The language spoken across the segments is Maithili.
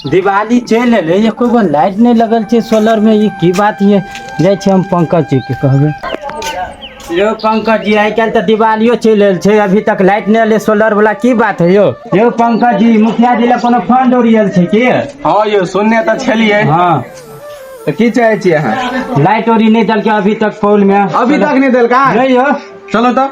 दिवाली चलि एलै, एको गो लाइट नहि लगल छै सोलर में। ई की बात ये? जाइ छी हम पंकज जी के कहबै। यौ पंकज जी, आइ काल्हि तऽ दिवालियो चलि एल छै, अभी तक लाइट नहि एलै सोलर वाला, की बात है यौ? यौ पंकज जी, मुखिया जी लए कोनो फंड ओरियल छै की? हँ यौ, सुनने तऽ छलियै। हँ। तऽ की चाहै छियै अहाँ? लाइट ओरी नहि देलकै अभी तक पोल में। अभी तक नहि देलकै? नहि यौ। चलो तऽ।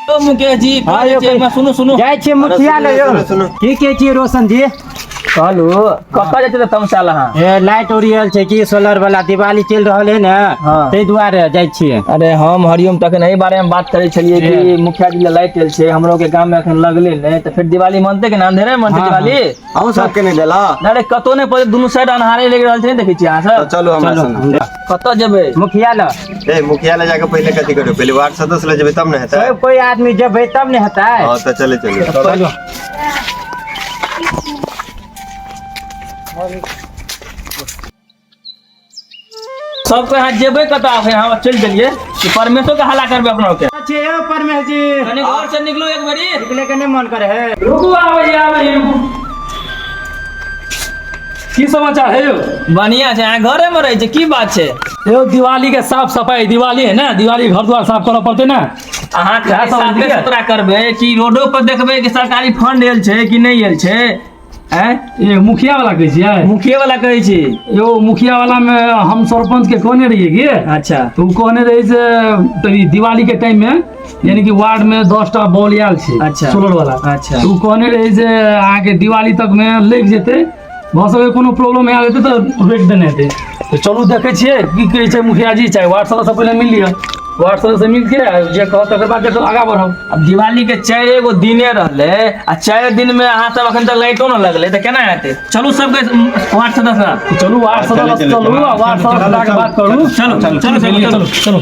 ओ मुकेश जी। हाँ यौ, सुनू सुनू। जाइ छियै मुखिया ले यौ। की कहै छियै रोशन जी? कहलू, कतऽ जाइ छियै तमसाल अहाँ? ए, लाइट ओरियल छै कि सोलर वाला? दिवाली चलि रहल है ने। हाँ। ताहि दुआरे जाइ छियै। अरे, हम हरिओम तखन एहि बारे में बात करै छलियै कि मुखिया जी लाइट आयल छै, हमरो के गाम में एखन लगले नहि, तऽ फेर दिवाली मनते के ना? अंधेरे मनते। हाँ, दिवाली। अहूँ सबके नहि देला? अरे, कतौ नहि पड़े, दुनू साइड अन्हारे लागि रहल छै, नहि देखै छियै अहाँ तऽ सब? चलू हमरा चलो। संग। कतऽ जेबै? मुखिया ल। ए, मुखिया ले जाके पहिले कथी करबै? पहिले वार्ड सदस्य ले जेबै तब ने हेतै। सब कोई आदमी जेबै तब ने हेतै। हँ, तऽ चले चलू। चलो। सबके अहाँ जेबै कतऽ? अखन हम चलि गेलियै कि परमेश्वर के हल्ला करबै अपना के। अच्छे यौ परमेश जी। कनि घर से निकलू एक बेरी। निकले के नहि मन करे है। रुकू, आबै आबै, रुकू। की समाचार है यौ? बढ़िया छै। अहाँ घरे में रहै छै, की बात छै? यौ, दिवाली के साफ सफाई, दिवाली है ना, दिवाली घर द्वार साफ करऽ पड़तै ना। अहाँ खाली सब साफे बुझलियै? सुथरा करबै कि रोडो पर देखबै कि सरकारी फंड आयल छै कि नहि आयल छै? आँय? ये मुखिया वाला कहै छियै? मुखिये वाला कहै छी। यौ, मुखिया वाला में हम सरपंच के कहने रहियै की अच्छा। तऽ ओ कहने रही से तभी दिवाली के टाइम में, यानी कि वार्ड में 10टा बॉल आयल छै। अच्छा। सोलर वाला। अच्छा। तऽ ओ कहने रही जे अहाँके दिवाली तक में लागि जेतै, भऽ सकै कोनो प्रॉब्लम आयल हेतै तऽ रोकि देने हेतै। तऽ चलू, देखै छियै की कहै छै मुखिया जी। चाहे वार्ड सदस्य पहिले मिल लिअ, वार्ड सदस्य मिलके आ जे कहत तकर बाद देखो आगाँ बढ़ब। आब दिवाली के चारि गो दिने रहलै आ 4 दिन में अहाँ सब अखन तक लाइटो न लगलै, तऽ केना हेतै? चलू सबके वार्ड सदस्य। तऽ चलू वार्ड सदस्य, चलू आ वार्ड सदस्य जाके बात करू। चलू चलू चलू चलू। चलू चलू।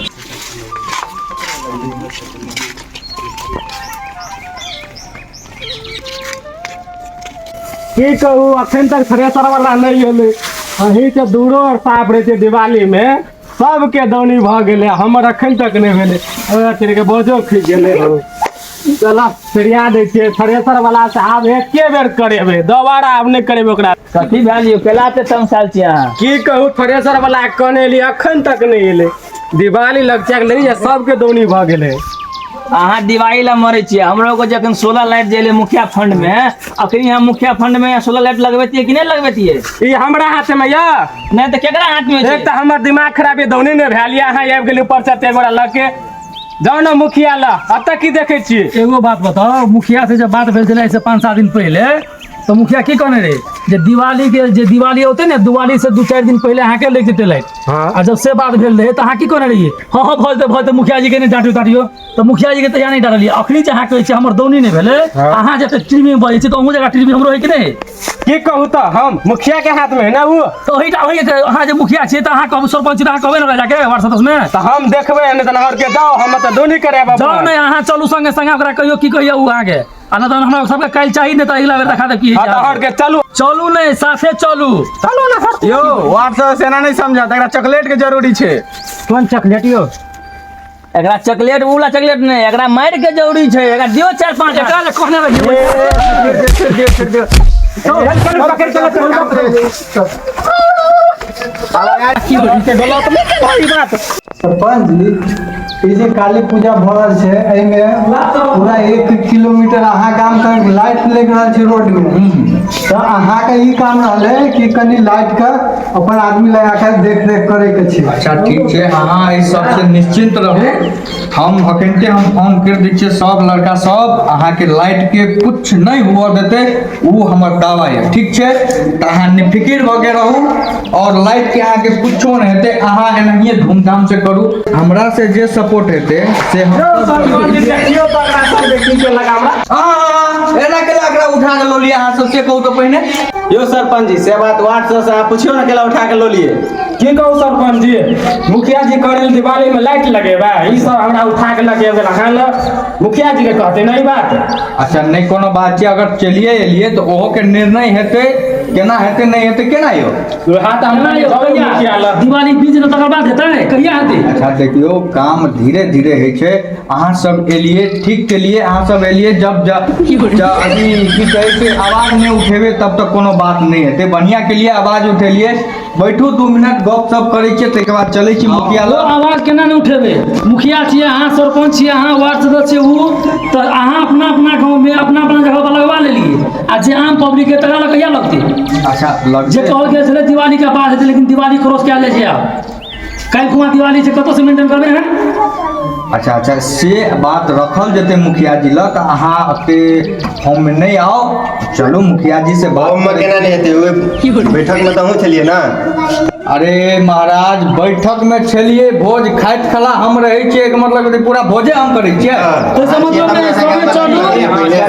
की कहू, अखन तक थ्रेसर वाला नहि एलै। अहींके दूरो आओर साफ रहै छै। दिवालीमे सबके दौनी भऽ गेलै, हमर अखन तक नहि भेलै। ओकरा के बोझो खींच गेलै हौ। चलऽ, फिरिया दै छियै थ्रेसर वाला से। आब एके बेर करेबै, दोबारा आब नहि करेबै ओकरा। कथी भेल यौ? केला ते तमसाल छी अहाँ? की कहू, थ्रेसर वाला कहने एलियै, अखन तक नहि एलै। दिवाली लग गेलै, सबके दौनी भऽ गेलै। अहाँ दिवाली ला मरै छियै, हमरो को जखन सोलर लाइट जे एलै मुखिया फंड में, अखनी हम मुखिया फंड में सोलर लाइट लगबैतियै कि नहि लगबैतियै? ई हमरा हाथ में यऽ? नहि तऽ केकरा हाथ में छै? एक तऽ हमर दिमाग खराब यऽ, दौनी नहि भेल यऽ, अहाँ आबि गेली ऊपर से एते गोरा लऽ के। जाउ ने मुखिया लऽ, एतऽ की देखै छियै? एगो बात बताउ, मुखिया से जब बात भेल छलै से 5-7 दिन पहिले, तऽ मुखिया की कहने रहे जे दिवाली के जे दिवाली औते ने, दिवाली से 2-4 दिन पहिले अहाँके लागि जेतै लाइट। हाँ। आ जब से बात भेल रहे तऽ अहाँ की कहने रहियै? हँ हँ, भऽ जेतै, भऽ जेतै, मुखिया जी के नहि डाँटियो ताटियो। तऽ मुखिया जी के तहिया नहि डाँटलियै। अखनी जे अहाँ कहै छियै हमर दौनी नहि भेलै, अहाँ जते टीवी में बजै छी तऽ अहूँ जगह टीवी हमरो है कि नहि? की कहू, तऽ हम मुखिया के हाथ में है ना उ। तऽ ओहिटा ओहि अहाँ जे मुखिया छियै तऽ अहाँ कहू, सरपंच छी तऽ अहाँ कहबै ने ओकरा जाके वार्ड सदस्य में? तऽ हम देखबै, नहि तऽ नहर के जाउ, हम तऽ दौनी करेब। जाउ नहि, अहाँ चलू संगे संगे, ओकरा कहियो की कहियो उ अहाँके। आ नहि तऽ हमरा सबके काल्हि चाही, नहि तऽ अगिला बेर देखा देब की हँ, तऽ हर के चलू। चलू नहि, साथे चलू। चलू ने हर। यौ वार्ड सदस्य, एना नहि समझत, एकरा चॉकलेट के जरूरी छै। कोन चॉकलेट यौ? एकरा चॉकलेट वाला चॉकलेट नहि, एकरा मारि के जरूरी छै। एकरा दियौ चारि पाँच। एकरा जे कहने रहियै। चलू, पकड़ के चलू। सरपंच जी, ई जे काली पूजा भऽ रहल छै, एहिमे पूरा 1 किलोमीटर अहाँ गाम तक लाइट लागि रहल छै रोड मे। तऽ अहाँके ई काम रहलै कि कनि लाइट के अपन आदमी लगा के देख रेख करे के छै। अच्छा, ठीक छै, अहाँ एहि सबसँ निश्चिन्त रहू। हम अखनते हम फोन कर दै छियै, सब लड़का सब अहाँके लाइट के कुछ नहि हुअ देतै, ओ हमर दावा यऽ। ठीक छै, तऽ अहाँ निफिकिर भऽ के रहू और लाइट के अहाँके कुछो नहि हेतै। अहाँ एनाहिए धूमधाम से करू, हमरा से जे सपोर्ट हेतै से हम सब। देखियौ तऽ एकरा सबके की केलक हमरा। एना केला एकरा उठा के लऽ लिअ अहाँ सब, से कहू तऽ पहिने। यौ सरपंच जी, से बात वार्ड सदस्य अहाँ पुछियौ ने, केला उठा के लऽ लिए? की कहू सरपंच जी, मुखिया जी करे दिवाली में लाइट लगेबै, ई सब हमरा उठा के लगे गेल। अहाँ लग मुखिया जी के कहते नहीं बात। अच्छा, नहि कोनो बात छै। अगर चलिए एलियै तऽ ओहो के निर्णय हेतै, केना हेतै नहि हेतै, केना यौ? वएह तऽ हम केना यौ, जाउ कहिया? मुखिया दिवाली बीत जेतै तकर बाद हेतै, कहिया हेतै? अच्छा देखियौ, काम धीरे धीरे होइ छै। अहाँ सब एलियै ठीक केलियै, अहाँ सब एलियै। जब जब अभी की कहै छै, आवाज नहि उठेबै तब तक कोनो बात नहि हेतै। बढ़िआँ केलियै आवाज उठेलियै। बैठू 2 मिनट, गप सप करै छियै, ताहिके बाद चलै छी मुखिया ओ लग। आवाज केना नहि उठेबै? मुखिया छियै अहाँ, सरपंच छियै अहाँ, वार्ड सदस्य छियै ओ, तऽ अहाँ अपना अपना गाँवमे अपना अपना जगह पर लगवा लेलियै, आ जे आम पब्लिक के तकरा लग कहिया लगतै? अच्छा जे लगतै। कहल गेल छलै दिवाली के बाद हेतै, लेकिन दिवाली क्रॉस कयल जाइ छै। आब काल्हि खुमा दिवाली छै, कतऽसँ मेंटेन करबै अहाँ? अच्छा अच्छा, से बात रखल जेतै मुखिया जी लग। तऽ अहाँ ओते फॉर्ममे नहि आउ, चलू मुखिया जी से बात फॉर्ममे करै केना नहि हेतै? ओहि बैठकमे तऽ अहूँ छलियै ने। अरे महाराज, बैठक में छलियै, भोज खाइत खला हम रहै छियै, एकर मतलब कि पूरा भोजे हम करै छियै। ताहिसँ मतलब नहि। संगे चलू,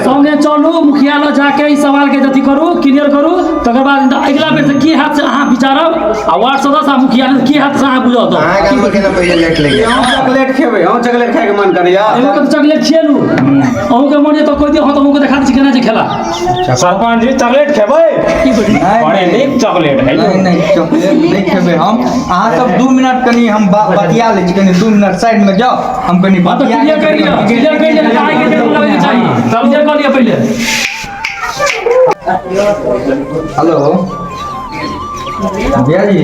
संगे चलू, मुखिया लग जाके ई सवाल के अथी करू, क्लियर करू। तकर बाद अगिला बेर से की हैत से अहाँ विचारब, आ वार्ड सदस्य आ मुखिया की हैत से अहाँ बुझत। अहाँ गाममे केना पहिले लाइट लागि गेल? हम चॉकलेट खेबै, हम चॉकलेट खायके मन करैया। एगो के चॉकलेट खियेलू, अहूँके मन तऽ कहि दियौ। हँ, तऽ अहूँके देखा दै छी केना छै खेला। सरपंच जी, चॉकलेट खेबै? नहि। बड़े नीक चॉकलेट है। नहीं नहीं, चॉकलेट नहीं खेबै हम। अहाँ सब 2 मिनट कनि हम बतिया लै छी। कनि 2 मिनट साइड में जाओ, हम कनि हँ, तऽ बतिया क्लियर करि लिअ, क्लियर करि लिअ। आइके डेट लगैके चाही, क्लियर कऽ लिअ पहिले। हेलो मुखिया जी,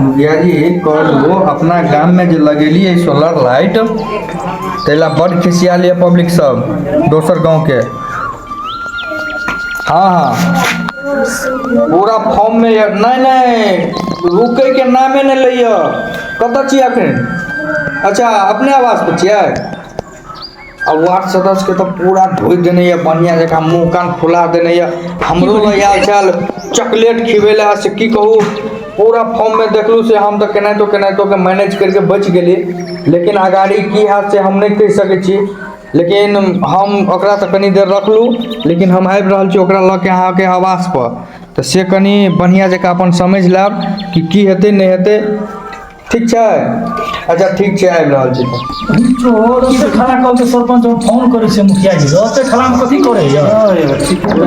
मुखिया जी, कहलू अपना गाम में जे लगेलियै सोलर लाइट, ताहि ला बड खिसियाल यऽ पब्लिक सब दोसर गाँव के। हाँ हाँ, पूरा फॉर्म में यऽ। नहीं नहीं, रुकै के नामे नहि लैय। कतऽ छियै अखन? अच्छा, अपने आवास पर छियै? आ वार्ड सदस्य के तऽ पूरा धोइ देने यऽ, बढ़िआँ जकाँ मुँह कान फुला देने यऽ। हमरो लग आयल छल चॉकलेट खिबै लए, से की कहू, पूरा फॉर्म में देखलू से हम तऽ केनाहितो केनाहितो के मैनेज करके बचि गेली। लेकिन अगाड़ी की हैत से हम नहि कहि सकै छी। लेकिन हम ओकरा तऽ कनि देर रखलहुँ, लेकिन हम आबि रहल छी ओकरा लऽ के अहाँके आवास पर। तऽ से कनि बढ़िआँ जकाँ अपन समझि लेब कि की हेतै नहि हेतै। ठीक छै? अच्छा ठीक छै, आबि रहल छी तऽ। चोर ओते खड़ा कऽ के सरपंच हम फोन करै छियै मुखिया जी के, ओते खड़ा मे कथी करै यऽ?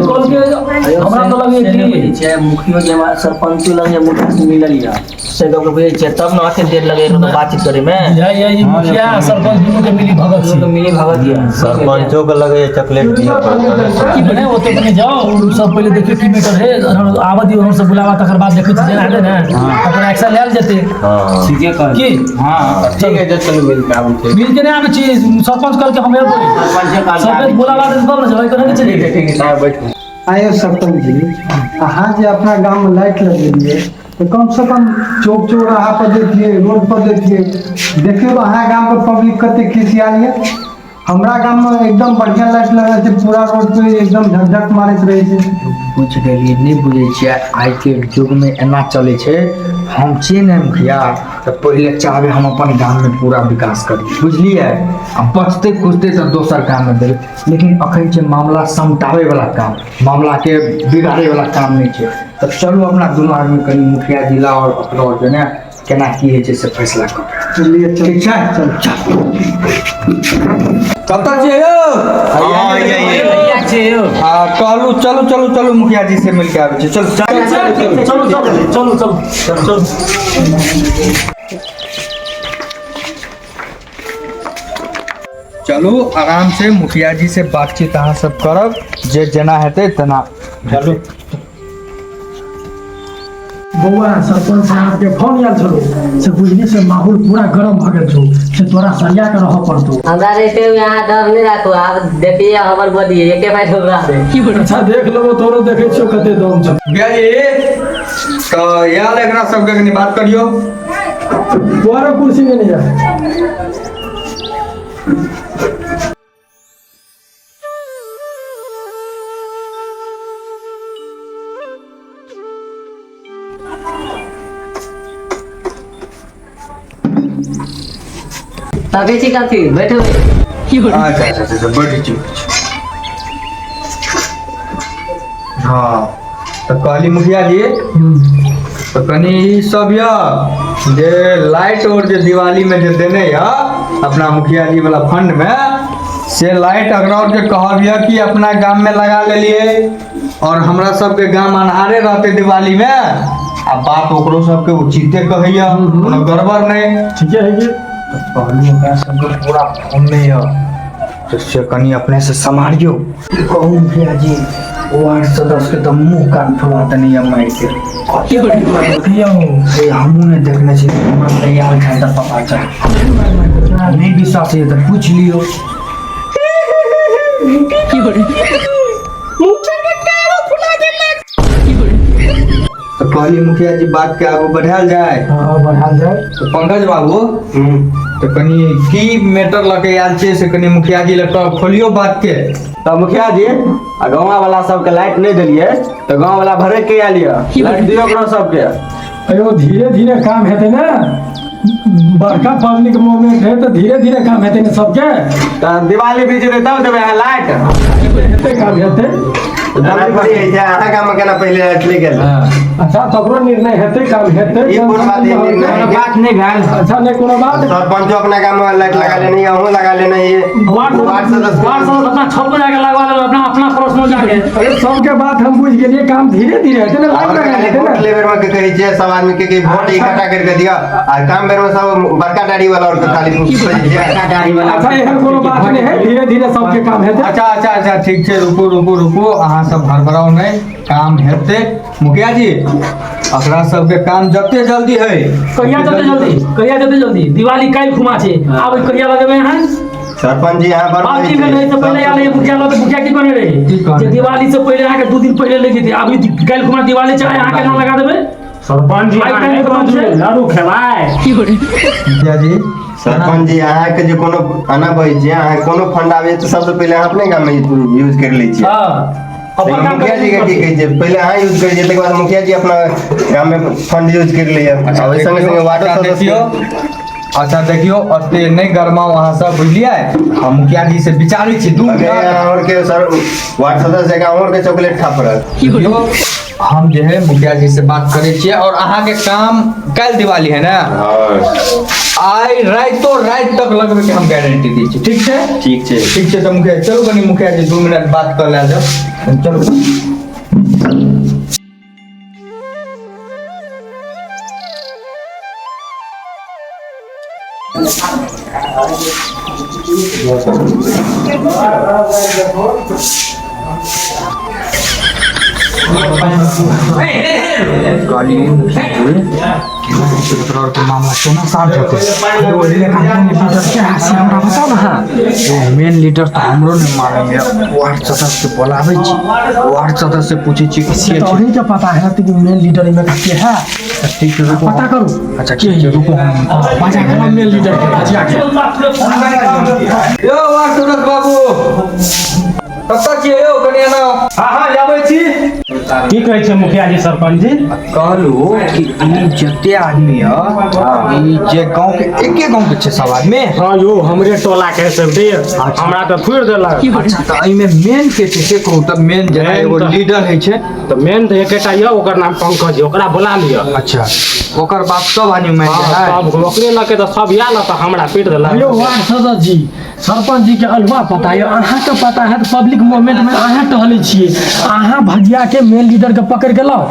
कहलकै हमरा तऽ लगैए से नहि कि बुझै छियै, मुखियो जे हमरा सरपंचो लग जे मुखिया से मिलल यऽ, से गप बुझै छियै तब ने अते देर लगे बातचीत करे में। बुझाइए ई मुखिया आ सरपंच दुनू के मिली भगत दुनू के छै। मिली भगत यऽ। सरपंचो के लगैए चॉकलेट दिअ पड़त। की भेलै, ओते कनि जाउ, ओ सब पहिले देखियौ की मैटर है। आबऽ दियौ, हम सब बुलावा, तकर बाद देखै छी जेना हेतै ने तकर एक्शन लायल जेतै। हँ। ठीके कहलियै। की? हँ। ठीक है, चलू मिल के आबै छी। मिल के नहि आबै छी, सरपंच कहलकै हम एबै। सरपंचे कहलकै। सरपंच बुलावा देतै तब ने जेबै, केना चलि जेबै? ठीक है, बैठू। आयो सरपंच जी, अहाँ जे अपना गाममे लाइट लगेलियै तऽ कम से कम चौक चौराहा पर देखिए, रोड पर देखिए। देखियौ अहाँ गामके पब्लिक कते खिसियाल यऽ। हमरा गाममे एकदम बढ़िआँ लाइट लगल छै, पूरा रोड पे एकदम झकझक मारैत रहै छै। बुझि गेलियै, नहि बुझै छियै, आइके युगमे एना चलै छै। हम छियै ने मुखिया, तऽ पहिले चाहबै हम अपन गाममे पूरा विकास करी, बुझलियै? आ बचतै खुजतै तऽ दोसर गाममे देबै। लेकिन अखन छै मामला समटाबैवला काम, मामलाके बिगाड़ैवला काम नहि छै। तऽ चलू अपना दुनू आदमी कनि मुखिया जिला आओर अपना आओर जे ने केना की होइ छै से फैसला करबै। चलिए, चल। ठीक छै, चल। कतऽ छियै यौ? हँ, ये। यौ। आ कहलू चलू चलू चलू, मुखिया जी से मिलके आबै छी। चलू चलू। चलू चलू चलू चलू चलू। चलू आराम से मुखिया जी से बातचीत अहाँ सब करब, जे जेना हेतै तेना। चलू। बौआ, सरपंच साहब के फोन आयल छलो से बुझली से माहौल पूरा गरम भऽ गेल छौ, से तोरा सरिया के रहऽ पड़तौ। हमरा रहते हुए अहाँ डर नहि राखू। आब देखिए हमर बॉडी एके बार हमरा दे। अच्छा, देख लेबो, तोरो देखै छियौ कते दम छौ। मुखिया जी, तऽ आयल एकरा सबके कनि बात करियौ। तोरो कुर्सी में नहीं जा। तकै छी कथी? बैठू। अच्छा अच्छा अच्छा, बैठ छी। हाँ, तऽ कहली मुखिया जी, तऽ कनि ई सब यऽ जे लाइट और जे दिवाली में जे देने यऽ अपना मुखिया जी वाला फंड में से लाइट, अगर और के कहब यऽ कि अपना गाम में लगा लेलिए और हमरा सबके गाम अन्हारे रहते दिवाली में। आ बात ओकरो सबके उचिते कहैया, कोनो गड़बड़ नहि। ठीके है कि कहलू ओकरा सबके पूरा फोन में यऽ, तो से कनि अपने से सम्हारियो। कहू मुखिया जी, वार्ड सदस्य के तऽ मुंह कान फुला देने यऽ मारि के। से हमहूँ नहि देखने छी, हमरा तैयार खाइ तऽ पता चल। नहि विश्वास होइए तऽ पूछि लियौ। तऽ कहली मुखिया जी, बात के आगू बढ़ायल जाय। हाँ, बढ़ायल जाय। तऽ पंकज बाबू, तऽ कनि की मैटर लऽ के आयल छियै से कनि मुखिया जी लग कऽ खोलियौ बात के। तऽ मुखिया जी, आ गाँव वाला सबके लाइट नहि देलियै तऽ गाँव वाला भरे के आयल यऽ, लाइट दियौ ओकरो सबके। अयो, धीरे धीरे काम हेतै ने, बड़का पब्लिक मूवमेंट है तऽ धीरे धीरे काम हेतै ने सबके। तऽ दिवाली बीत जेतै तब देबै अहाँ लाइट? हेतै, काम हेतै। अहाँ गाम में केना पहिले लाइट लागि गेल? अच्छा, तकरो निर्णय हेतै, काम हेतै। ई कोन बात है, निर्णय? कोनो बात नहि भेल। अच्छा, नहि कोनो बात। सरपंचो अपना गाम में लाइट लगा लेने, अहूँ लगा लेने, ये वार्ड वार्ड सदस्य वार्ड सदस्य अपना छत पर जाके लगवा देलक, अपना अपना पर्सनल जाके। अरे, सबके बात हम बुझि गेलियै, काम धीरे धीरे हेतै ने, लाइन और लगा खाली हेतै वोट ने। लेबे में के कहै छियै सब आदमी के कि वोट इकट्ठा करके दिअ, आ काम बेर में सब बड़का दाढ़ी वाला और के खाली खोजै छियै। बड़का दाढ़ी वाला। अच्छा, एहन कोनो बात नहि है, धीरे धीरे सबके काम हेतै। अच्छा अच्छा अच्छा, ठीक छै, रुकू रुकू रुकू, अहाँ सब हड़बड़ाउ नहि, काम हेतै। मुखिया जी, एकरा सबके काम जते जल्दी है। कहिया जते जल्दी? कहिया जते जल्दी? दिवाली काल्हि खुमा छै, आब कहिया लगेबै अहाँ? सरपंच जी, अहाँ बड़ बात की भेलै से पहिले आयल रहियै मुखिया लग, तऽ मुखिया की कहने की रही? कहने? जे दिवाली से पहिले अहाँके 2 दिन पहिले लागि जेतै। आब ई काल्हि खुमा दिवाली छै, आइ अहाँ केना लगा देबै? सरपंच जी, आइ अहाँ काल्हि नहि खतम छै। बजू, लड्डू खेबै। मुखिया जी। सरपंच जी, अहाँके जे कोनो आना बजै छियै, अहाँ कोनो फंड आबै तऽ सबसँ पहिले अहाँ अपने गाम में यूज कर लै छियै। हाँ, अपन काम। मुखिया जी के की कहै छियै, पहिले अहाँ यूज करै छियै, तकर बाद मुखिया जी अपना गाम में फंड यूज कर लैया, आ ओहि संगे संगे वार्डो अच्छा सदस्य। देखियौ, अच्छा देखियौ, ओते नहि गरमाउ अहाँ सब, बुझलियै? हम मुखिया जी से विचारै छी 2 अगे मिनट। अहाँ और के सर वार्ड सदस्य के अहाँ के चॉकलेट खा पड़त। देखियौ, हम जे है मुखिया जी से बात करै छियै और अहाँके काम काल्हि दिवाली है ने, आइ राइतो राति तक लगबै के हम गारंटी दै छी, ठीक छै? ठीक छै। ठीक छै, तऽ मुखिया चलू, कनि मुखिया जी 2 मिनट बात कऽ लए जाउ, चलू। कहलियै मुखिया जी, केना हेतै ओकरा आरके मामला, केना शांत हेतै? लीडर के है से हमरा बताउ ने। हाँ, मेन लीडर तऽ हमरो नहि मालूम यऽ। वार्ड सदस्य बोलाबै छी, वार्ड सदस्य से पूछै छी कि के तऽ छै। अहींके पता है कि मेन लीडर एहिमे के है? तऽ ठीक छै, रुकू। पता करू। अच्छा, ठीक छै, रुकू, हम बजा के लाउ मेन लीडर के, बजा के। यौ वार्ड सदस्य बाबू, कतऽ छियै यौ? कनि एना आउ। हाँ हाँ, आबै छी। की कहै छै मुखिया जी, सरपंच जी? कहलू कि ई जते आदमी यऽ, ई जे गाँव के, एके गाँव के छै सब आदमी? हाँ यौ, हमरे टोला के सब डे, हमरा तऽ थोड़ि देलक। अच्छा, तऽ एहिमे मेन के छै से कहू तऽ, मेन जेना मेन एगो तऽ- लीडर होइ छै। तऽ मेन तऽ एकेटा यऽ, ओकर नाम पंकज यऽ, ओकरा बुला लिअ। अच्छा, ओकर बात सब आदमी मानि हाँ, जाइ? सब ओकरे लऽ के तऽ सब आयल, तऽ हमरा पीट देलक। यौ वार्ड सदस्य जी, सरपंच जी के अलुआ पता यऽ, अहाँके पता है? पब्लिक मूवमेंट में अहाँ टहलै छियै, अहाँ भजिया के मेन लीडर के पकड़ के लाउ।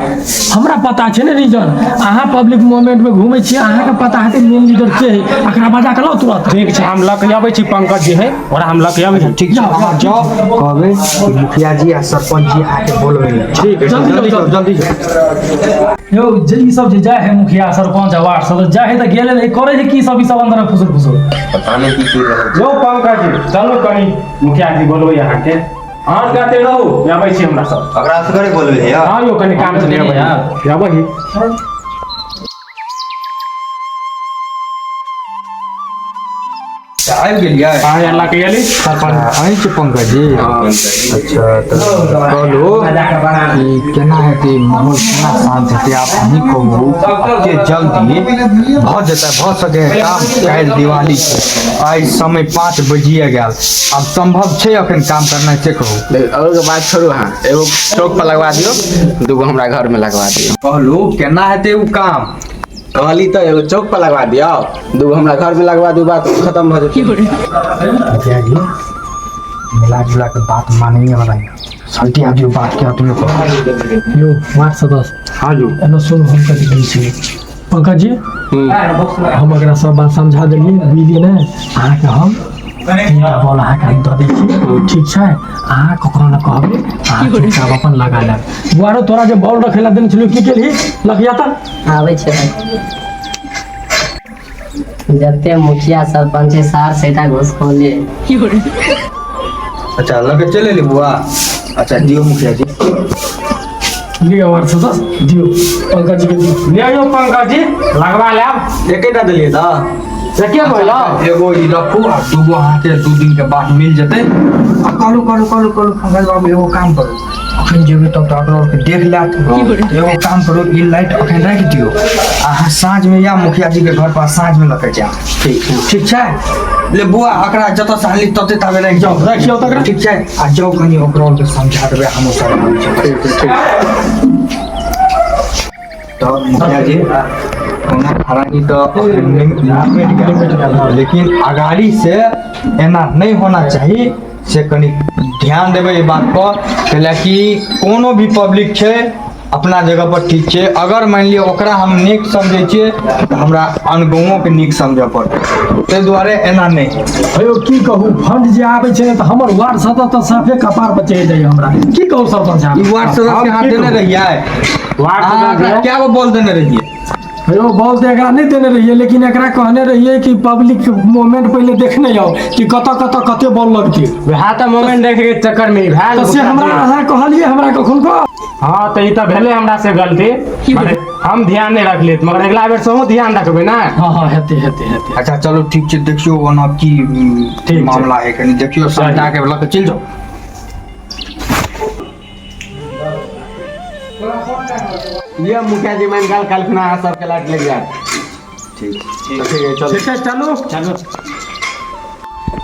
हमरा पता छै ने रीजन, अहाँ पब्लिक मूवमेंट में घूमै छियै, अहाँके पता हेतै मेन लीडर के है, एकरा बजा के लाउ तुरंत। ठीक छै, हम लऽ के अबै छी, पंकज जी है, ओकरा हम लऽ के अबै छी। ठीक छै, अहाँ जाउ, कहबै कि मुखिया जी आ सरपंच जी अहाँके बोलबै लए। ठीक है। जल्दी जल्दी जाउ। जाउ, जल्दी जाउ। यौ, जे ई सब जे जाइ है मुखिया सरपंच आ वार्ड सदस्य जाइ है तऽ गेले रहै, करै है की सब ई सब अंदर में फुसुर फुसुर? पता नहि की की रहल। यौ पंकज जी, चलू कनि, मुखिया जी बोलबै अहाँके। अहाँ कहते रहू, अबै छी हमरा सब। ओकरा असगरे बोलबै है? हाँ यौ, कनि काम छै, अबै अबै ही। आबि गेलियै? हाँ, लऽ के एली सरपंच। अहीं छी पंकज जी? अच्छा, तऽ कहलू कि केना हेतै माहौल, केना शांत हेतै, आप अहीं कहू। के जल्दी भऽ जेतै, भऽ सकै है काम? काल्हि दिवाली छै, आइ समय 5 बजिए गेल, आब सम्भव छै अखन काम करनाइ, से कहू। और के बात छोड़ू, अहाँ एगो चौक पर लगवा दियौ, दूगो हमरा घर में लगवा दियौ। कहलू केना हेतै ओ काम? कहली तऽ एगो चौक पर लगवा दियौ, दूगो हमरा घर में लगवा दियौ, बात खत्म भऽ जेतै। मुखिया जी, मिला जुला के बात मानने वाला है। सल्टी आबि दियौ बात के अपने को। यो वार्ड सदस्य। हाँ जो एना सुनू, हम कथी कहै छी पंकज जी, हम एकरा सब बात समझा देलियै, बुझलियै ने? अहाँके हम 3टा बॉल अहाँके हम दऽ दै छी, ठीक छै? अहाँ ककरो ने कहबै, अहाँ चुपचाप अपन लगा लेब। बुआरो, तोरा जे बॉल रखै लए देने छलियौ, की केलही? लखिया तऽ आबै छै भाई। जते मुखिया सरपंच छै सार सैटा घुसखोले। अच्छा, लगे चलि एली बुआ। अच्छा, दियौ मुखिया जी। लिअ वार्ड सदस्य, दियौ पंकज जी के दियौ। ले यौ पंकज जी, लगवा लेब। एकेटा देलियै तऽ एके गो यौ। एगो ई रखू आ दूगो अहाँके 2 दिन के बाद मिल जेतै। आ कहलू कहलू कहलू कहलू, पंकज बाबू, एगो काम करू, अखन जेबै तब तऽ अगलो के देख लेत। एगो काम करू, ई लाइट अखन राखि दियौ, अहाँ साँझमे या मुखिया जी के घर पर साँझमे लऽ के जायब। ठीक। ठीक छै? ले बुआ, एकरा जतऽ से आनली तते ताबे राखि जाउ। राखियौ तकरा। ठीक छै, आ जाउ, कनि ओकरो के समझा देबै, हमहूँ सब आबै छी। ठीक ठीक। तऽ मुखिया जी, कोनो हरानी तऽ अखन निमटि गेल, लेकिन अगाड़ी से एना नहि होना चाही, से कनि ध्यान देबै एहि बात पर। कैलाकि कोनो भी पब्लिक छै, अपना जगह पर ठीक छै। अगर मानि लिअ ओकरा हम नीक समझै छियै तऽ हमरा अनगाँवोके नीक समझऽ पड़तै, ताहि दुआरे एना नहि हे यौ, की कहू, फंड जे आबै छै ने तऽ हमर वार्ड सदस्य तऽ साफे कपार पर चढ़ि जाइए हमरा। की कहू सरपंच साहब? ई वार्ड सदस्य के हाथ देने रहियै? वार्ड अहाँ सदस्य। एकरा कए गो बॉल देने रहियै? यौ, बॉल तऽ एकरा नहि देने रहियै, लेकिन एकरा कहने रहियै कि पब्लिक मोमेंट पहिले देखने जाउ कि कतऽ कतऽ कते बॉल लगतै। वएह तऽ मोमेंट देखे के चक्कर में ई भेल। तऽ से हमरा अहाँ कहलियै हमरा कखन को। हाँ, तऽ ई तऽ भेलै हमरा से गलती, मगर हम ध्यान नहि रखलियै, मगर अगिला बेर से हमहूँ ध्यान रखबै ने। हाँ, हेतै हेतै हेतै। अच्छा चलू, ठीक छै। देखियौ ओना की छै। मामला है, कनि देखियौ, समझा के लऽ के चलि जाउ। लिअ मुखिया जी, मानि गेल, काल्हि खुना अहाँ सबके लाइट लागि जायत। ठीक ठीक है, चलू। ठीक छै, चलू। चलू।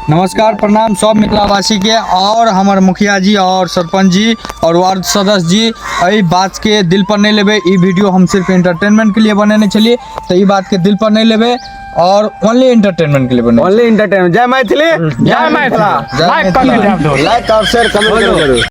नमस्कार, प्रणाम सब मिथिलावासी के और हमर मुखिया जी और सरपंच जी और वार्ड सदस्य जी। एहि बात के दिल पर नहीं लेबै। ई वीडियो हम सिर्फ एंटरटेनमेंट के लिए बनेने छलियै, तऽ ई बात के दिल पर नहीं लेबै और ओनली एंटरटेनमेंट के लिए बने। Only entertainment. जय मैथिली, जय मिथिला। जय लाइक कऽ मिथिला। के जायब। लाइक और शेयर कमेंट करू जरूर।